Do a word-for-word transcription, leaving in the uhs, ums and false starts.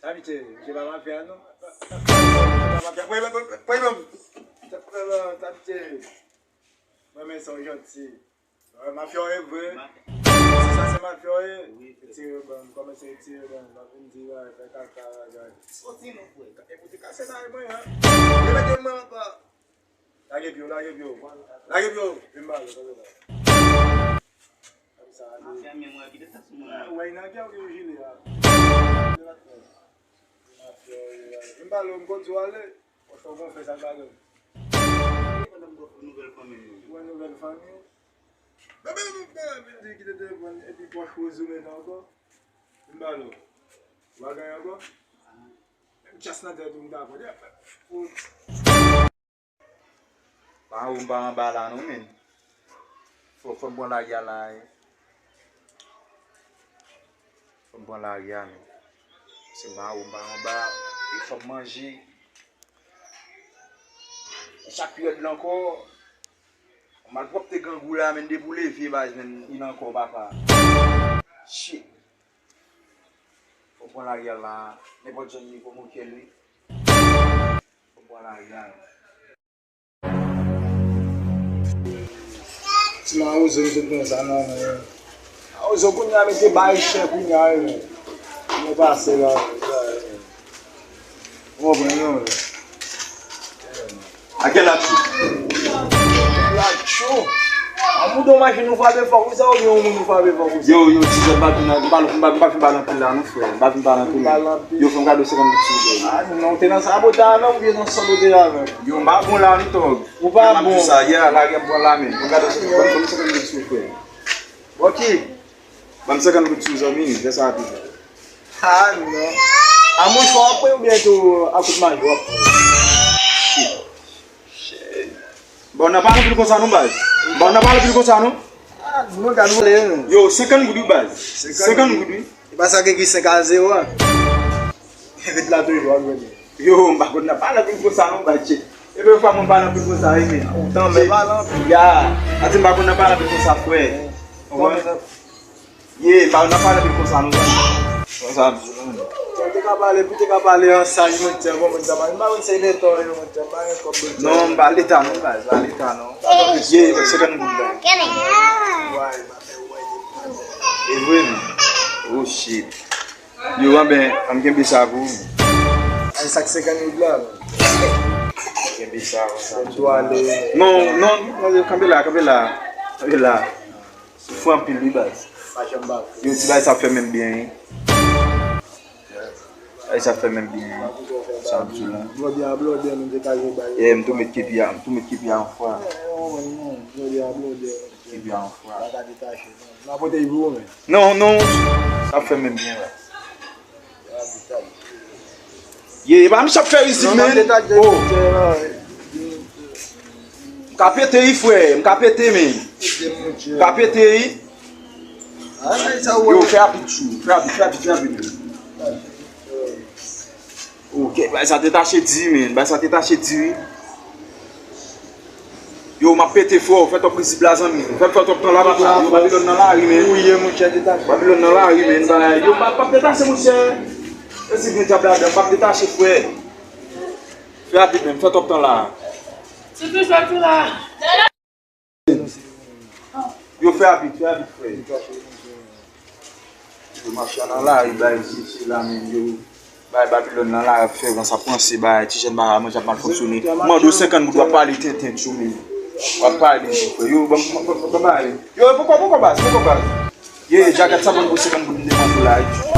Sa pitiye, misye pa mafya non. Misye pa mafya. Pran, pran, pran, pran, pran. Sa pitiye. Mwen men son janti. Mafya w ye vre. Si sa se mafya w ye, retire ban m, kòmanse retire ban m. Pa vin di bagay, fè kaka bagay. Soti non frè. E pou te kase nan mwen an. Yo mete mwen anba. Lage pye w, lage pye w. Lage pye w. Vin ba yo, vin ba yo. Mafya men mwen kite sa sou mwen. Wè nan kè w gen yon jile a. Mafya w ye. Vin ba yo, m konn sou ale. Fò w gon fè sa bagay. Pandan m gon nouvèl fanmi. Wè nouvèl fanmi. Bebe, bebe, bebe, di kite telefòn epi pòch Rozo mete ankò. M ba nou. Ou pa gen ankò? Menm chas nan tèt ou m ta pran. Pa ou m pa anba la non, men. Fò, fò m pran lari a la, wi. Fò m pran lari a, men. Se pa ou m pa anba. E fò m manje. E sa pi rèd la ankò. Malpwòpte grangou la, men depi w leve, baz, men, il ankò, papa. Shit. Fò m pran lari a la. Nenpòt jan li ye, fò m oke l, wi. Fò m pran lari a. Ti mawozo, m te pran sa nan men. Mawozo, kounye a mete bay chè kounye a, wi, men. Mwen pase la. Ou konprann, non? A kèl atchou? Atchou? A mouda w machin ou frape fò konsa oubyen yon moun ou frape fò konsa? Yo, yo, ti jèn, m pa vin, m pa, m pa, m pa vin pale anpil la, non, frè. M pa vin pale anpil. Yo, fè m kado senkant goud, silvouplè. A, non, ou te nan sabotay avè m oubyen nan sòt ou te avè m? Yo, m pa bon la, non, tòg. Ou pa bon. Sa, yè, la, gen pran la, men. Fè m kado senkant goud, silvouplè. Ok. Ban m senkant goud sou zanmi, fè sa rapid. Ah non. A mouchwa w ap pran oubyen tou a kout maji w ap pran? Shit. Shit. Bon, nan pa anpil konsa non, baz. Bon, nan pa anpil konsa non. Ah, nou gade nou. Yo, senkant goud wi, baz. Senkant goud wi. E pa sa ki ekri senk a zewo a. Ret la toujou, ap gade. Yo, m pa konn nan pale anpil konsa non, baz. Epi yon fwa mwen pale anpil konsa wi, men. Ou tanmen pale anpil. Ya. Ati m pa konn nan pale anpil konsa, frè. Ou konprann? Ye, pa, nan pale anpil konsa non, zanmi. Konsa ap di non. Ou te ka pale, pou te ka pale an saj, mwen di bon, mwen di pa, m pa konn se leta yo, mwen di pa gen kòb, mwen di. Non, m pa leta non, baz, pa leta non. Ye, senkant goud la. Way, pa fè way. E vre, men. Oh shit. Yo, anben, ann kenbe sa pou ou. Ay, sa k senkant goud la, men. Kenbe sa, konsa. Pou ale. Non, non, non, kanpe la, kanpe la. Kanpe la. Ou fou anpil wi, baz. Pa janm ba fou. Yo, ti bagay sa fè menm byen, wi. Bagay sa fè menm byen, wi. Sa ap di la. Blòdè a, blòdè, nou te ka jwe bay. Eh, m tou met kepi a, m tou met kepi a yon fwa. Non, non, blòdè a, blòdè. Kepi a yon fwa. Pa ka detache, non. M a pote l pou ou, men. Non, non. Sa ap fè menm byen, la. Ye, e pa misye ap fè rizib, men. Oh. M ka pete wi, frè. M ka pete, men. M ka pete wi. Yo, fè rapid, chou. Fè rapid, fè rapid, fè rapid. Ok, bay sa te tache di, men. Bay sa te tache di, wi. Yo, m ap pete fò, fè twòp rizib la, zanmi. Fè, fè twòp tan la, papa. Yo, Babilòn nan lari, men. Ou ye, monchè, detache. Babilòn nan lari, men. Bay, yo, pa, p ap detache, monchè. E si gen dyab ladan, p ap detache, frè. Fè rapid, men, fè twòp tan la. Yo, fè rapid, fè rapid, frè. Yo, mafya nan lari, bay, se, se la menm, yo. Bay, Babilòn nan lari ap fè van, sa panse, bay, ti jèn bagay, manje ap mal fonksyone. Mande w senkant goud, w ap pale tenten, tchou, men. W ap pale, frè. Yo, ban, ban, ban, ban, ban, yo, poko, poko, baz, poko, baz. Ye, jaket sa, ban m pou senkant goud, m te ban pou la, wi.